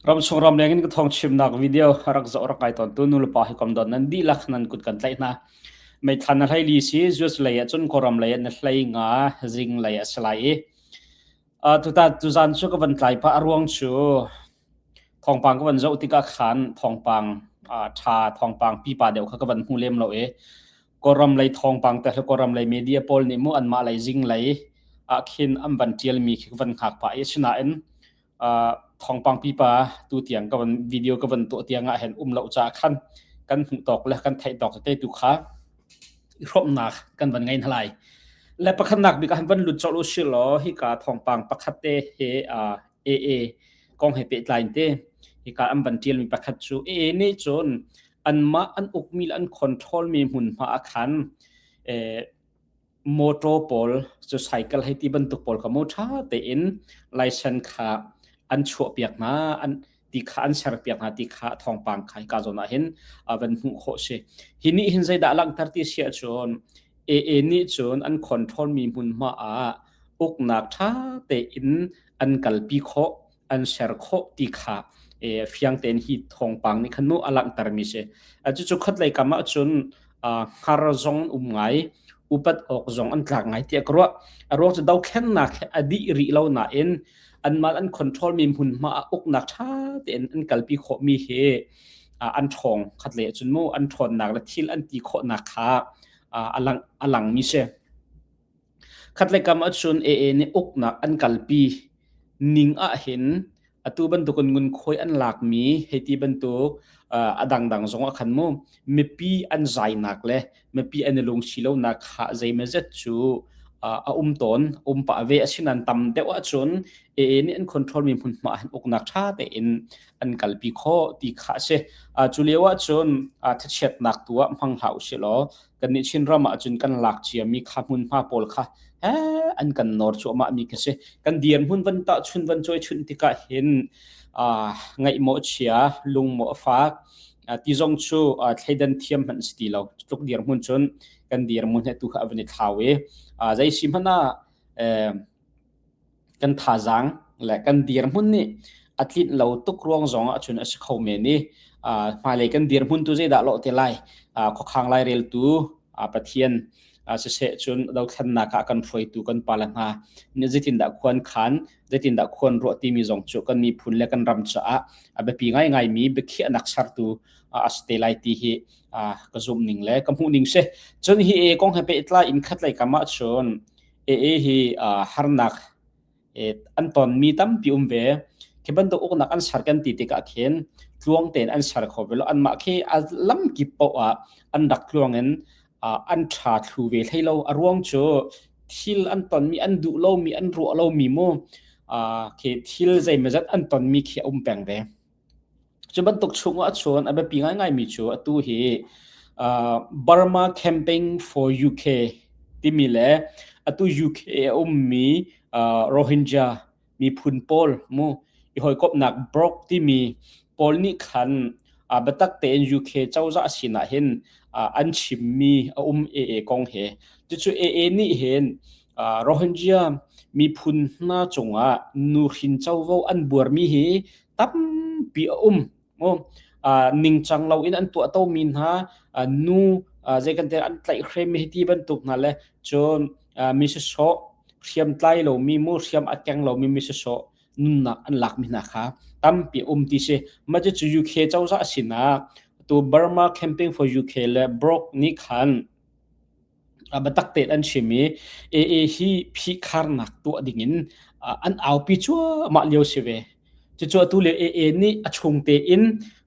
Ramchung ramleng in ka thawng chimnak video rak zoh rak ngai tawntu nulepa hi kom don nan dihlak nan kut kan tlaih hna. Meithla na hlei li si US lei ah cun Kawlram lei ah na hlei nga zing lei a si lai i tuta tuzan cu ka van tlai pah a ruang cu thawngpang ka van zoh tikah khan thawngpang ṭha thawngpang pipa deuh kha ka van hmu lem lo i Kawlram lei thawngpang te Kawlram lei media pawl nih mu anmah lei zing lei ah khin an van ṭialmi khi ka van hngak pah i asinain thawngpang pipa tu tiang ka van video ka van tuah tiang ah hin um lo caah khan kan hmuh tawk le kan theih tawk te tu kha i hrawmnak kan van ngei hna lai. Le pakhatnak bik ah han van lut colh u si law hika thawngpang pakhat te he AA kong he pehtlai in te hika an van ṭialmi pakhat cu AA nih cun anmah an ukmi le an control mi hmunhma ah khan motor pawl cu cycle hei ti bantuk pawl kha mu ṭha tein license kha an chuahpiak hna an ti kha an serpiak hna ti kha thawngpang kha hika zawn ah hin van hmuh khawh si. Hi nih hin zeidah a langhter ti si ahcun AA nih cun an control mi hmunhma ah uknak ṭha tein an kalpi khawh an ser khawh ti kha fiang tein hi thawngpang nih khan mu a langhtermi si. Cucu khatlei kam ahcun hngar zong an um ngai, upat awk zong an tlak ngai tiah ka ruah. A ruang cu dothlennak he a dih rih lo nain anmah an control mi hmunhma ah uknak ṭha tein an kalpi khawhmi hi an ṭhawng khatlei ahcun mu an ṭhawnnak le thil an ti khawhnak kha a lang a langmi si. Khatlei kam ahcun AA nih uknak an kalpi ning ahhin atu bantukin ngunkhuai an lakmi hei ti bantuk a dangdang zong ah khan mu mipi an zainak le mipi an i lungsi lonak kha zeimawzet cu a um tawn um pah ve asinain tam deuh ahcun AA nih an control mi hmunhma ah hin uknak ṭha tein an kalpi khawh ti kha a si. Cu lio ahcun thachiatnak tu ah hmang hlah usih law kannih Chinram ahcun kan lak ciami kha hmunhma pawl kha an kan nawr cuahmah mi khi si. Kan dirhmun van tahchun van cawi chunh tikah hin ngaih mawh chia, lung mawh a fak, ti zong cu thleidan thiam hmanh si ti lo. Tluk dirhmun cun kan dirhmun he tu kha a van i thlau i zei si hmanh ah kan thazaang le kan dirhmun nih a tlinh lo tuk ruang zong ah cun a si kho men i hmailei kan dirhmun tu zeidah lawh te lai khuakhang laireltu Pathian siseh cun dothlennak ah kan hruaitu kan pale hna nih zeitindah khuan khan zeitindah khuan ruah timi zong cu kan miphun le kan ram caah a biapi ngaingaimi biakhiahnak sertu a si te lai ti hi ka zumh ning le ka hmuh ning si. Cun hi kong he pehtlai in khatlei kam ah cun AA hi harnak an tonmi tampi um ve. Khi bantuk uknak an ser kan ti tikah khin tluang tein an ser kho ve lo. Anmah khi a lamkip paoh ah an rak tluang in an ṭha thlu ve hlei lo. A ruang cu thil an tonmi, an duh lomi, an ruah lomi mu khi thil zeimawzat an tonmi khi a um peng ve. Cu bantuk chungah cun a biapi ngaingaimi cu atu hi Burma Campaign for UK timi le atu UK a ummi Rohingya miphun pawl mu i hawikomhnak BROUK timi pawl nih khan biatak tein UK cozah sinah hin an chimmi a um AA kong he. Cucu AA nih hin Rohingya miphun hna cungah nuhrin covo an buarmi hi tampi a um mu ningcang loin an tuahto mi hna nu zei kan an tlaihhrem mi ti bantuk hna le cun mi sawsawh hriamtlai lomi mu hriam a keng lomi mi sawsawh nunnak an lak mi hna kha tampi um ti si mah cu UK cozah sinah tu Burma Campaign for UK le BROUK nih khan biatak tein an chim i AA hi phihkharnak tuah dingin an aupi cuahmah lio si ve. Cucu atu le AA nih a chung tein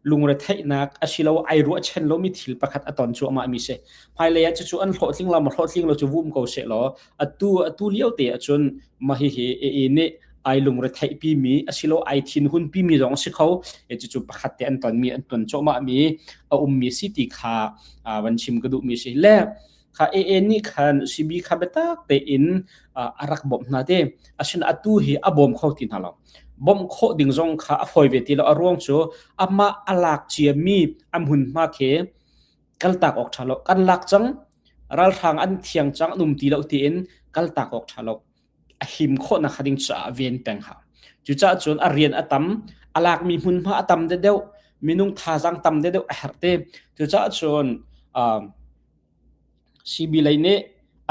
lungretheihnak asilo ai ruahchan lomi thil pakhat a ton cuahmah mi si. Hmailei ah cucu an hlawhtling lo ma hlawhtling lo cu vum ko seh law atu atu lio te ahcun mah hihi AA nih ai lungretheihpi mi asilo ai thinhun pi mi zong si kho. Cucu pakhat te an ton mi an ton cuahmah mi a ummi si ti kha van chim ka duhmi si le kha AA nih khan CB kha biatak tein a rak bawmh hna te asin atu hi a bawm kho ti hna lo bawmh khawh ding zong kha a fawi ve ti lo a ruang cu amah a lak ciami a hmunhma khi kaltak awk ṭha lo kan lak cang ralhrang an thiang cang an um ti lo tiin kaltak awk ṭha lo a him khawhnak ding caah ven peng hau. Cucaah cun a rian a tam, A lakmi hmunhma a tam deuh, minung thazaang tam deuh a herh te. Cucaah cun CB lei nih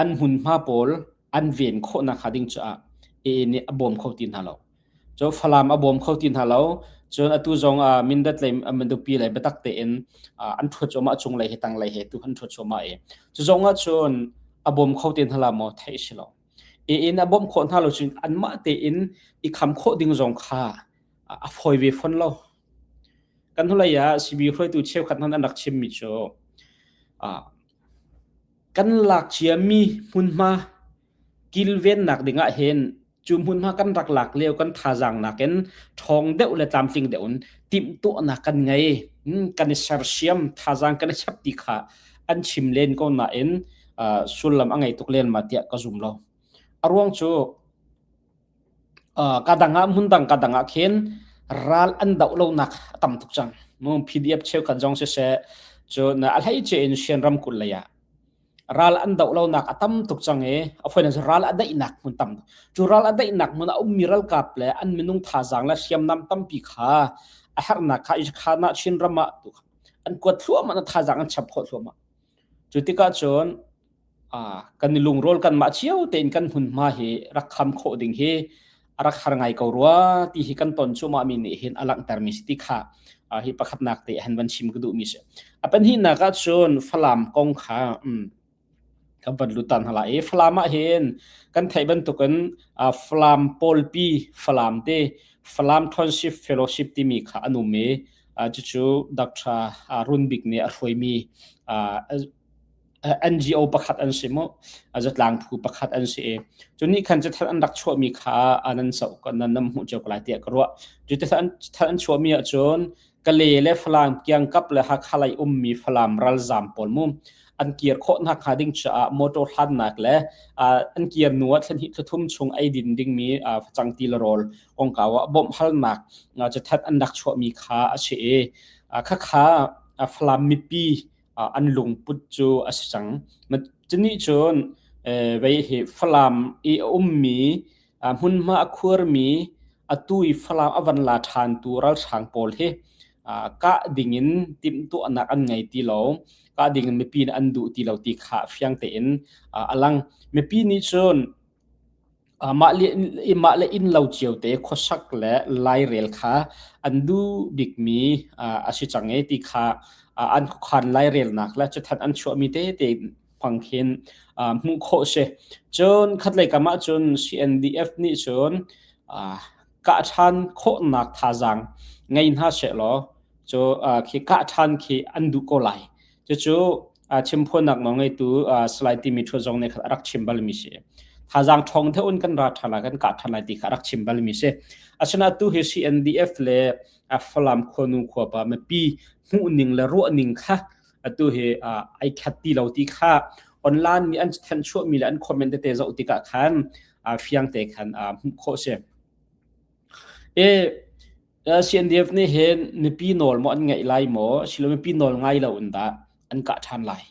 an hmunhma pawl an ven khawhnak hnga ding caah AA nih a bawm kho ti hna lo. Cu Falam a bawm kho ti hna lo. Cun atu zong ah Mindat lei Mandupi lei biatak tein an ṭhuat cuahmah cunglei he tanglei he tu an ṭhuat cuahmah i cu zong ah cun a bawm kho te hna la maw theih a si lo. AA in a bawmh khawh hna lo cun anmah tein i kham khawh ding zong kha a fawi ve fawn lo. Kan hnulei ah CB hruaitu cheukhat hmanh an rak chimmi cu kan lak ciami hmunhma kilvennak ding ah hin cu hmunhma kan rak lak lio kan thazaang nakin ṭhawng deuh le tlamtling deuh in timhtuahnak kan ngei. Kan i sersiam, thazaang kan i chap ti kha an chim len ko nain sullam a ngei tuk len ma tiah ka zum lo. A ruang cu ka dang ah hmun dang ka dang ah khin ral an doh lonak a tam tuk cang. PDF cheukhat zong siseh cun a hleice in Shan ramkulh lei ah ral an doh lonak a tam tuk cang i a fawinak cu ral a daihnak hmun tam cu ral a daihnak hmun a ummi ralkap le an minung thazaang le hriamnam tampi kha a herhnak kha kha Chin ram ah an kuat thluahmah na thazaang an chap khawh thluahmah. Cu tikah cun kan i lungrual kanmah cio tein kan hmunhma hi rak kham khawh ding hi a rak har ngai ko rua ti hi kan ton cuahmah mi nih hin a langhtermi si ti kha hi pakhatnak te han van chim ka duhmi si. A pahnihnak ah cun Falam kong kha kan van lut tan hala i Falam ah hin kan theih bantukin Falam pawlpi Falam te Falam Township Fellowship timi kha an um i cucu Dr. Run Bik nih a hruaimi NGO pakhat an si mu zatlang phu pakhat an si i cu nih khan cathanh an rak chuahmi kha nan soh nan nam hmuh cio ko lai tiah ka ruah cu cathanh an chuahmi ahcun Kale le Falam kiangkap le Hakha lei ummi Falam ralzam pawl mu an kir khawh hna hnga ding caah motor hlannak le an kir hnu ah thla hnih thla thum chung ei din dingmi facang ti le rawl kongkau ah bawmh halnak cathanh an rak chuahmi kha a si i khakha Falam mipi an lungput cu a si cang. Cunih cun vei hi Falam i a ummi hmunhma a khuarmi atu i Falam a van la ṭhantu ralhrang pawl hi kah dingin timhtuahnak an ngei ti lo. Kah dingin mipi nih an duh ti lo ti kha fiang tein a lang. Mipi nih cun Mah le inn lo cio te khuasak le lairel kha an duh bikmi a si cang i ti kha an khuakhan lairelnak le cathanh an chuahmi tete hmang khin hmuh khawh a si. Cun khatlei kam ahcun CNDF nih cun kah ṭhan khawhnak thazaang ngei hna sehlaw cu khi kah ṭhan khi an duh ko lai. Cucu chimphuannak nawlngeitu Salai Timi Ṭhua zong nih khan a rak chim balmi si. Thazaang ṭhawng deuh in kan ra ṭhan lai, kan kah ṭhan lai ti kha a rak chim balmi si. Asinain tu hi CNDF le Falam khuanu khuapa mipi hmuhning le ruahning kha atu hi ai khat ti lo ti kha online nih an thenh chuahmi le an comment tete zoh tikah khan fiang te khan hmuh khawh si. E CNDF nih hin mipi nawl maw an ngaih lai maw silo mipi nawl ngai lo in dah an kah ṭhan lai.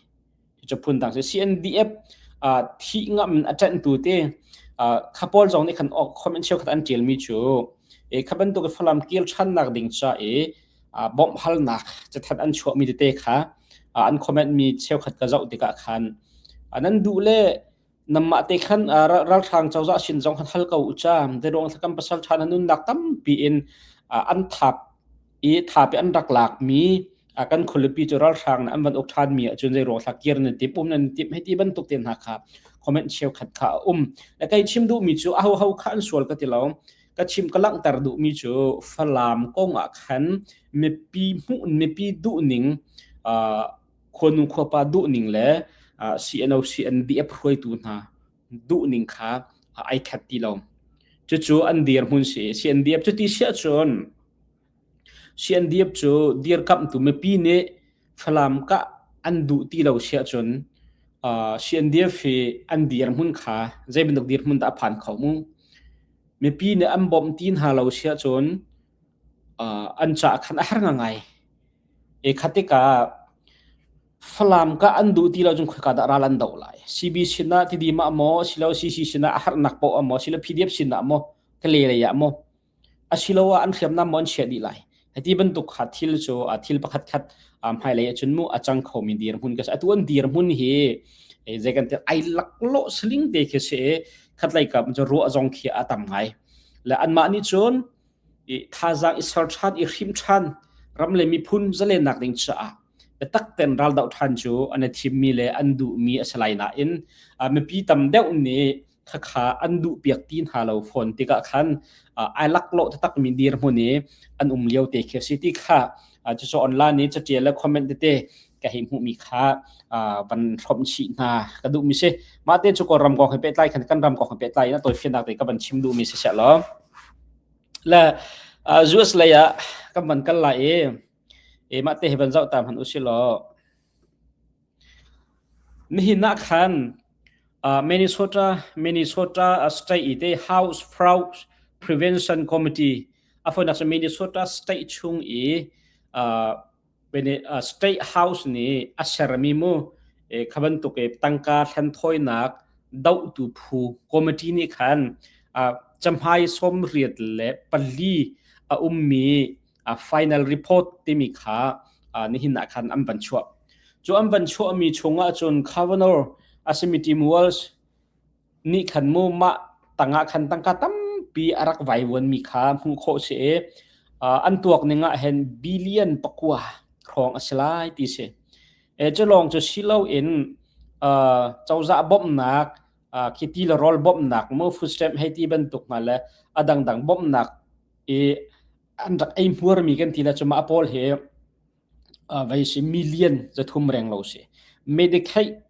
Cu phun dang si CNDF thih ngam in a ṭanhtu te kha pawl zong nih khan comment cheukhat an ṭialmi cu e kha bantuk Falam kil ṭhannak ding ca i bawmh halnak cathanh an chuahmi tete kha an comment mi cheukhat ka zoh tikah khan nan duh le Nanmah te khan ralhrang cozah sin zong khan hal ko u ca. Zeiruang kan pasal ṭha na nunnak tampi in an thap i thap i an rak lakmi kan khualipi cu ralhrang nih an van uk ṭhanmi ahcun zeiruang thla kir nan timh um nan timh hei ti bantuk te hna kha comment cheukhat kha a um. Le kei chim duhmi cu ahoho kha an sual ka ti lo. Ka chim ka langhter duhmi cu Falam kong ah khan mipi hmuh mipi duhning khuanu khuapa duhning le CNO CNDF hruaitu hna duhning kha ai khat ti lo. Cucu an dirhmun si. CNDF cu ti siah cun CNDF cu dirkamhtu mipi nih Falam kah an duh ti lo siah cun CNDF hi an dirhmun kha zei bantuk dirhmun dah a phan kho mu. Mipi nih an bawmh ti hna lo siah cun an caah khan a har ngai. E kha tikah Falam ka an duh ti lo cun khoika dah ral an doh lai. CB sinah Tidim ah maw silo CC sinah a harnak poah maw silo PDF sinah maw Kale lei ah maw. Asiloah an hriamnam maw an chiah dih lai. Hiti bantuk kha thil cu thil pakhat khat hmailei ahcun mu a cang khomi dirhmun ka si. Atu an dirhmun hi zei kan ti ai laklawh saling te khi si i khatlei kam cu ruah zong khi a tam ngai. Le anmah nih cun i thazaang i ser ṭhan i hrim ṭhan ram le miphun zalennak ding caah biatak ten raldoh ṭhan cu an i thimmi le an duhmi a si lai nain mipi tam deuh nih khakha an duhpiak ti hna lo fawn tikah khan ai laklawh taktakmi dirhmun i an um lio te khi a si ti kha cucu online i catial le comment tete ka hei hmuhmi kha van hrawmh chih hna ka duhmi si. Mah te cu Kawlram kong he pehtlai khan kan ram kong he pehtlai in a tawifiannak te ka van chim duhmi si seh law. Le US lei ah kan van kal lai i mah te hi van zoh ta hmanh usih law nihin ah khan Minnesota Minnesota State i te House Fraud Prevention Committee a fonak cu Minnesota State chung i State House nih a sermi mu kha bantuk i tangka hlenthawinak dohtu phu committee nih khan cahmai 84 a ummi final report timi kha nihin ah khan an van chuah. Cu an van chuahmi chungah cun Governor asimi Tim Walz nih khan mu mah tangah khan tangka tampi a rak vaivuanmi kha hmuh khawh si i an tuak ning ah hin billion pakua hrawng a si lai ti si. E cu lawng cu si loin cozah bawmhnak khi ti le rawl bawmhnak mu food stamp hei ti bantuk hna le a dangdang bawmhnak i an rak ei hmuarmi kan ti le cu mah pawl hi vei si million zathum reng lo si. Medicaid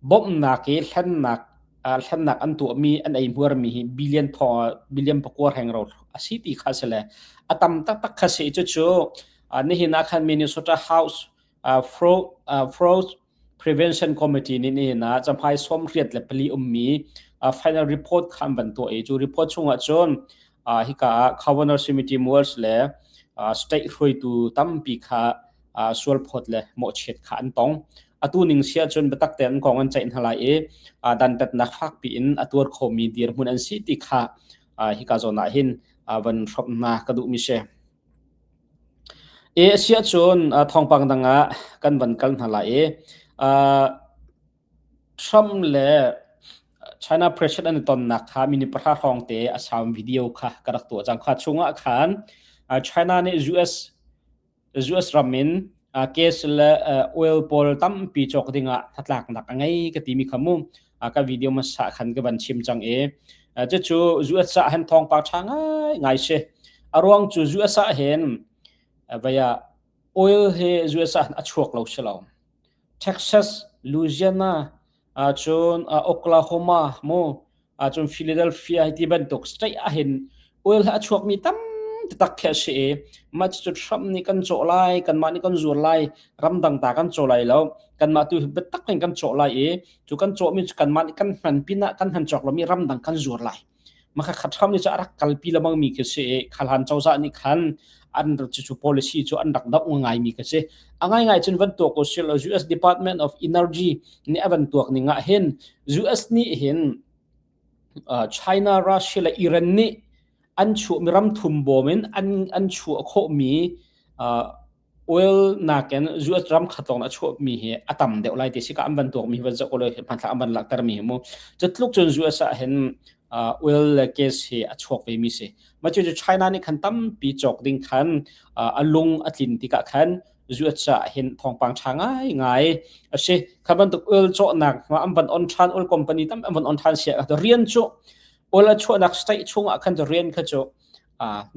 Bawmhnak i hlennak hlennak an tuahmi an eihmuarmi hi billion billion pakua rengro a si ti kha a si le a tam taktak kha si. Cucu nihin ah khan Minnesota House Fraud Prevention Committee nih nihin ah camhai 84 ummi final report kha an van tuah i cu report chungah cun hika ah Governor simi Tim Walz le state hruaitu tampi kha sualphawt le mawhchiat kha an tong. Atu ning si ahcun biatak tein an kong an ceih hna lai i dantatnak fakpi in a tuar khomi dirhmun an si ti kha hika zawn ah hin van hrawmh hna ka duhmi si. E a si ahcun thawngpang dang ah kan van kal hna lai i Trump le China President an i tonnak kha minute pahra hrawng te a sound video kha ka rak tuah cang. Kha chungah khan China nih US US ram in gas le oil pawl tampi cawk dingah hnatlaknak a ngei ka timi kha mu ka video hmasa khan ka van chim cang i cucu US ah hin thawngpang ṭha ngai ngai si. A ruang cu US ah hin vaya oil hi US ah a chuak lo si lo. Texas, Louisiana, cun Oklahoma mu cun Philadelphia hi ti bantuk state ahhin oil a chuakmi tam taktak khi a si i mah cucu Trump nih kan cawh lai kanmah nih kan zuar lai ramdang ta kan caw lai lo kanmah tu biatak in kan cawh lai i cu kan cawhmi cu kanmah nih kan hman pinah kan hman cawk lomi ramdang kan zuar lai Mah kha Trump nih cu a rak kalpi lengmang mi khi si i khalan cozah nih khan an cucu policy cu an rak doh ngaimi khi si. A ngaingai cun van tuak u sih law US Department of Energy nih a van tuak ning ah hin US nih hin China, Russia le Iran nih an chuahmi ram thum bawm in an an chuah khawhmi oil nakin US ram khat lawng a chuahmi hi a tam deuh lai ti si ka an van tuakmi hi van zoh ko lai hmanthlak an van langhtermi hi mu cu tluk cun US ah hin oil le gas hi a chuak ve mi si ma cu China nih khan tampi cawk ding khan a lung a tlin tikah khan US ah hin thawngpang tha ngai ngai a si kha bantuk oil cawhnak an van on than oil company tam an van on than sia rian cu oil a chuahnak state chungah khan rian kha cu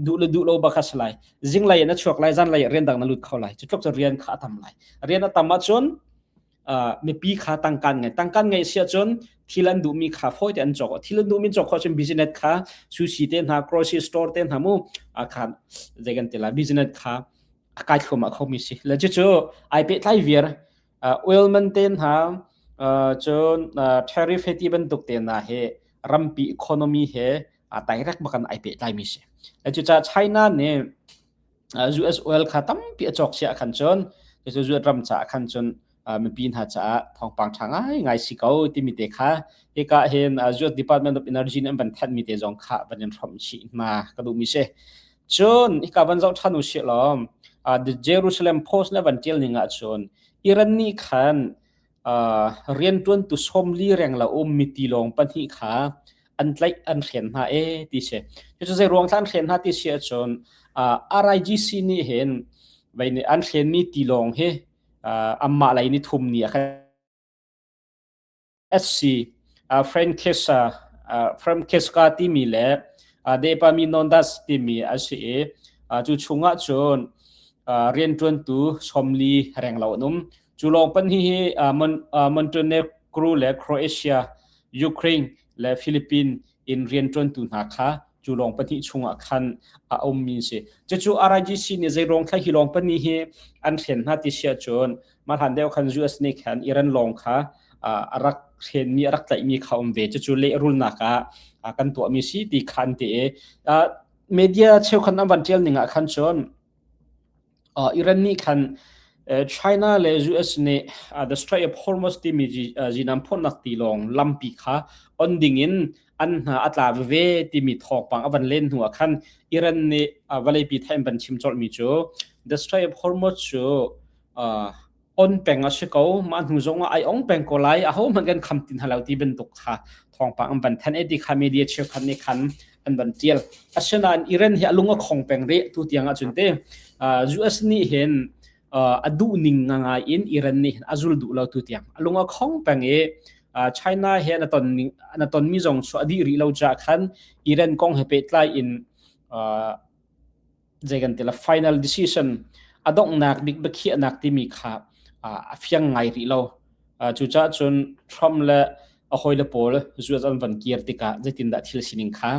duh le duh lo ba kha si lai zinglei in a chuak lai zanlei rian dang na lut kho lai cu tluk cu rian kha a tam lai rian a tam ahcun mipi kha tangkan ngei tangkan ngei si ahcun thil an duhmi kha fawi te an cawk thil an duhmi cawk khawh cun business kha sushi te hna grocery store te hna mu kha zei kan ti lai business kha a kai thluahmah khomi si le cucu ai pehtlai viar oil man te hna cun tariff he ti bantuk te hna he rampi economy he direct bakan ai pehtlaimi si. Cucaah China nih US oil kha tampi a cawk sia khan cun cucu US ram caah khan cun mipi hna caah thawngpang ṭha ngai ngai si ko timi te kha hika hin US Department of Energy nih an van thanh mi te zong kha van in hrawmh chih hna ka duhmi si. Cun hika van zoh ṭhan u sih law The Jerusalem Post le van ṭial ning ahcun Iran nih khan rianṭuantu 40 reng lo ummi tilawng pahnih kha an tlaih an hren hna e ti si. Cucu zei ruang thla an hren hna ti si ahcun RIGC nih hin vei nih an hrenmi tilawng hi anmah lei ni thum ni ah khan SC Frankesa Frankesca timi le Depaminondas timi a si i cu chungah cun rianṭuantu 40 reng lo an um. Cu lawng pahnih hi Montenegro le Croatia, Ukraine le Philippines in rianṭuantu hna kha cu lawng pahnih chungah khan a ummi a si. Cucu RIGC nih zeiruang thla hi lawng pahnih hi an hren hna ti si ahcun mah hlan deuh khan US nih khan Iran lawng kha a rak hrenmi a rak tlaihmi kha um ve. Cucu lehrulnak ah kan tuahmi si ti kha an ti i media cheukhat an van ṭial ning ah khan cun Iran nih khan China le US nih the Strait of Hormuz timi zinam phorhnak tilawng lampi kha on dingin an hna a tla veve timi thawngpang a van len hnu ah khan Iran nih vawleipi theih an van chim colhmi cu the Strait of Hormuz cu on peng a si ko mah hnu zong ah ai ong peng ko lai ahohmanh kan kham ti hna lo ti bantuk kha thawngpang an van thanh e ti kha media cheukhat nih khan an van tial asinain Iran hi a lung a khong peng rih tu tiang ahcun te US nih hin a duh ning ngai in Iran nih a zul duh lo tu tiang a lung a khong peng i China he na ton na ton mi zong chu a dih rih lo cha khan Iran kong he pehtlai in zei kan ti la final decision a donghnak bik biakhiahnak timi kha a fiang ngai rih lo. Cucaah cun Trump le a hawile pawl US an van kir tikah zeitindah thil sining kha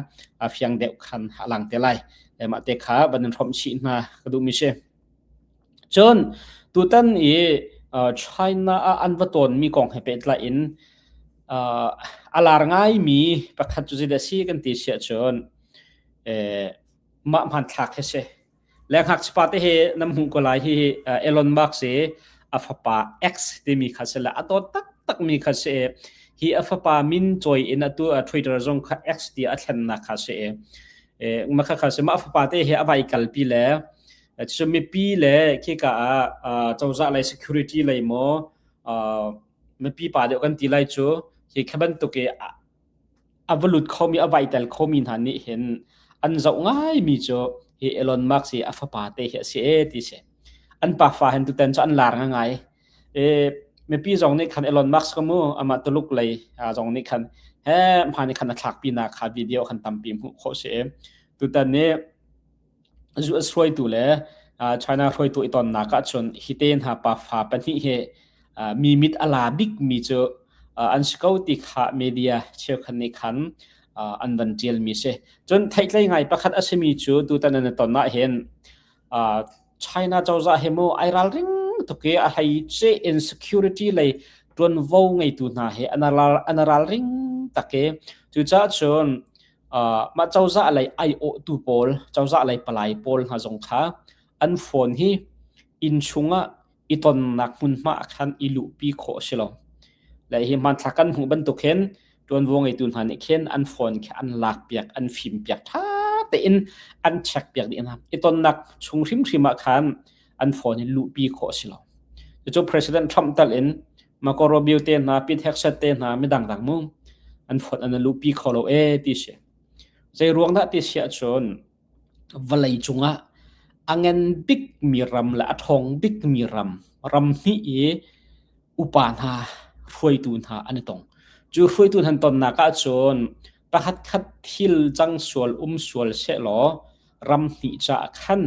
a fiang deuh khan a lang te lai. Mah te kha van in hrawmh chih hna ka duhmi si. Cun tutan i China ah an va tawnmi kong he pehtlai in a lar ngaimi pakhat cu zeidah si kan ti siah cun mah hmanthlak hi si. Le ngakchipa te hi nam hmuh ko lai hi Elon Musk hi a fapa X timi kha si le a dawt taktak mi kha si hi a fapa min cawi in atu Twitter zong kha X ti a thlennak kha si ma kha kha si mah fapa te hi a vai kalpi le cu mipi le khika ah cozah lei security lei maw mipi pa deuh kan ti lai cu hi kha bantuk i A va lut khomi, a vai tel khomi hna nih hin an zoh ngaimi cu hi Elon Musk hi a fapa te hi a si e ti si. An pafa hin tutan cu an lar ngai. E, mipi zong nih khan Elon Musk ka mu amah Tuluk lei zong nih khan he hmani khan a thlakpi nak kha video khan tampi hmuh khawh si e. Tutan nih US hruaitu le China hruaitu i tonnak ahcun hi te hna pafa pahnih hi mi mit a la bikmi cu an si ko ti kha media cheukhat nih khan an van ṭialmi si. Cun theihtlei ngai pakhat a simi cu tutan an i ton ahhin China cozah hi mu ai ralring tuk i a hleice in security lei ṭuanvo ngeitu hna hi an ralring tak i cucaah cun mah cozah lei aiawhtu pawl, cozah lei palai pawl hna zong kha an phone hi inn chungah i tonnak hmunhma ah khan i luhpi khawh a si lo. Le hi hmanthlak kan hmuh bantuk hin ṭuanvo ngeitu hna nih khin an phone khi an lakpiak, an fimpiak ṭha tein an check piak dih hna. I tonnak chung hrimhrim ah khan an phone hi luhpi khawh a si lo. Cucu President Trump tal in Marco Rubio te hna, Pete Hegseth te hna, midang dang mu an phone an luhpi kho lo e ti si. Zei ruang dah ti si ahcun vawlei cungah a ngan bikmi ram le a ṭhawng bikmi ram, ram hnih i upa hna, hruaitu hna an i tong. Cu hruaitu hna tonnak ahcun pakhat khat thil cang sual um sual sehlaw ram hnih caah khan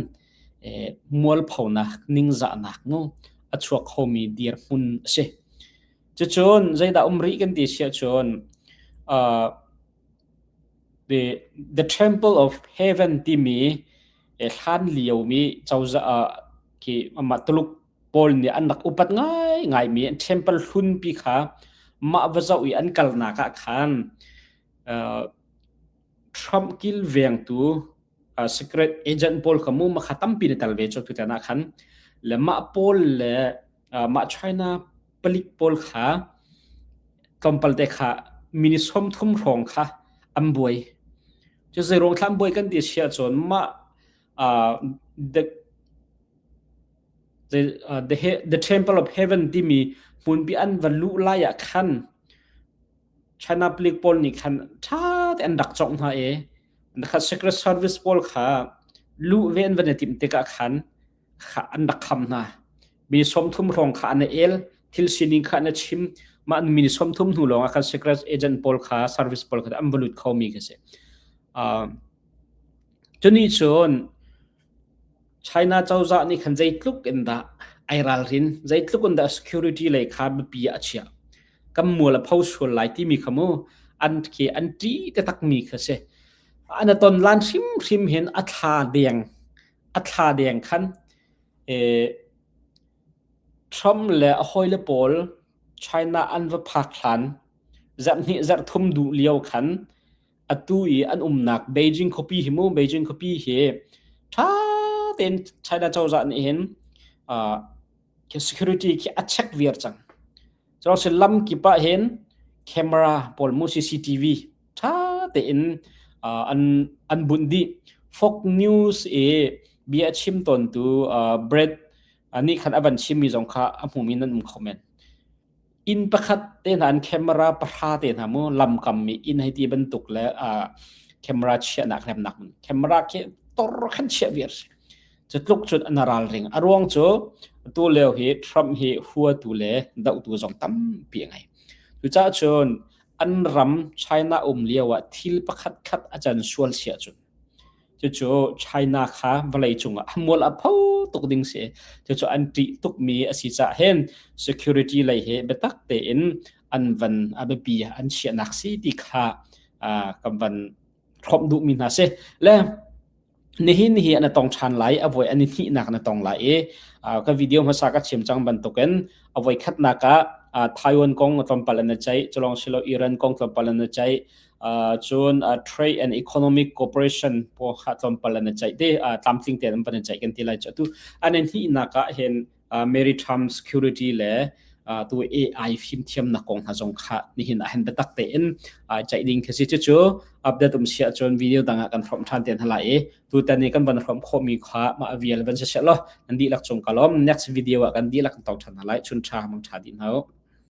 mualphonak, ningzahnak nu a chuak khomi dirhmun a si. Cucun zeidah um rih kan ti si ahcun uh, the, the Temple of Heaven timi hlan liomi cozah uh, khi amah Tuluk pawl nih an rak upat ngaingaimi an temple hlunpi kha mah va zoh i an kalnak ah khan uh, Trump kilvengtu secret agent pawl kha mu makha tampi na tel ve cu tutan ah khan le mah pawl le mah China palik pawl kha tlawmpal te kha minute 30 hrawng kha an buai cu zeiruang thla an buai kan ti si ahcun mah. the the the, the Temple of Heaven timi hmunpi an va luh lai ah khan China palik pawl nih khan ṭha te an rak cawngh hna i kha Secret Service pawl kha luh ve an van i timh tikah khan kha an rak kham hna. Mi 30 hrawng kha an i el, thil sining kha an i chim. Mah mi 30 hnu lawng ah khan Secret Agent pawl kha service pawl kha an va lut khomi khi si. Uh, Cuni cun China cozah nih khan zeitluk in dah ai ralrin, zeitluk in dah security lei kha biapi ah a chiah. Kan mual a pho sual lai timi kha mu an khi an ṭih taktakmi kha si. An a ton lan hrimhrim hin a thla deng, a thla deng khan eh, Trump le a hawile pawl China an va phak hlan zarhhnih zarhthum duh lio khan atu i an umnak Beijing khuapi hi mu Beijing khuapi hi ṭha tein China cozah nih hin uh, security khi a check viar cang. Cun lam kip ah hin camera pawl mu CCTV ṭha tein uh, an an bunh dih. Fox News i bia a chim tawntu uh, Brett nih khan a van chimmi zong kha a hmumi nan um kho men. Inn pakhat te hna an camera pahra te hna mu lamkam mi inn hei ti bantuk le uh, camera chiahnak remnak mun camera khi tor khan chiah viar si. Cu tluk cun an ralring. A ruang cu tu lio hi Trump hi huatu le dohtu zong tampi a ngei. Cucaah cun an ram China um lio ah thil pakhat khat a can sual siah cun cucu China kha vawlei cungah mual a pho tuk ding si. Cucu an ṭih tukmi a si caah hin security lei he biatak tein an van a biapi an chiahnak si ti kha kan van hrawmh duhmi hna si. Le nihin hi an tong ṭhan lai a voi an i hnihnak na tong lai i ka video hmasa ka chim cang bantukin a voi khatnak ah Taiwan kong tlawmpal an ceih culong silo Iran kong tlawmpal an ceih cun trade and economic cooperation po kha tlawmpal an ceih te tlamtling te an van ceih kan ti lai chu tu an hnihnak ah hin maritime security le tu AI fimthiamnak kong hna zong kha nihin ah hin biatak tein ceih ding khi si cucu update um sia cun video dang ah kan hrawm ṭhan te hna lai i tutan i kan van hrawm khawhmi kha mah vial van si seh law nan dihlak cung ka lawm next video ah kan dihlak kan tong ṭhan hna lai chun ṭha mang ṭha dih hna u.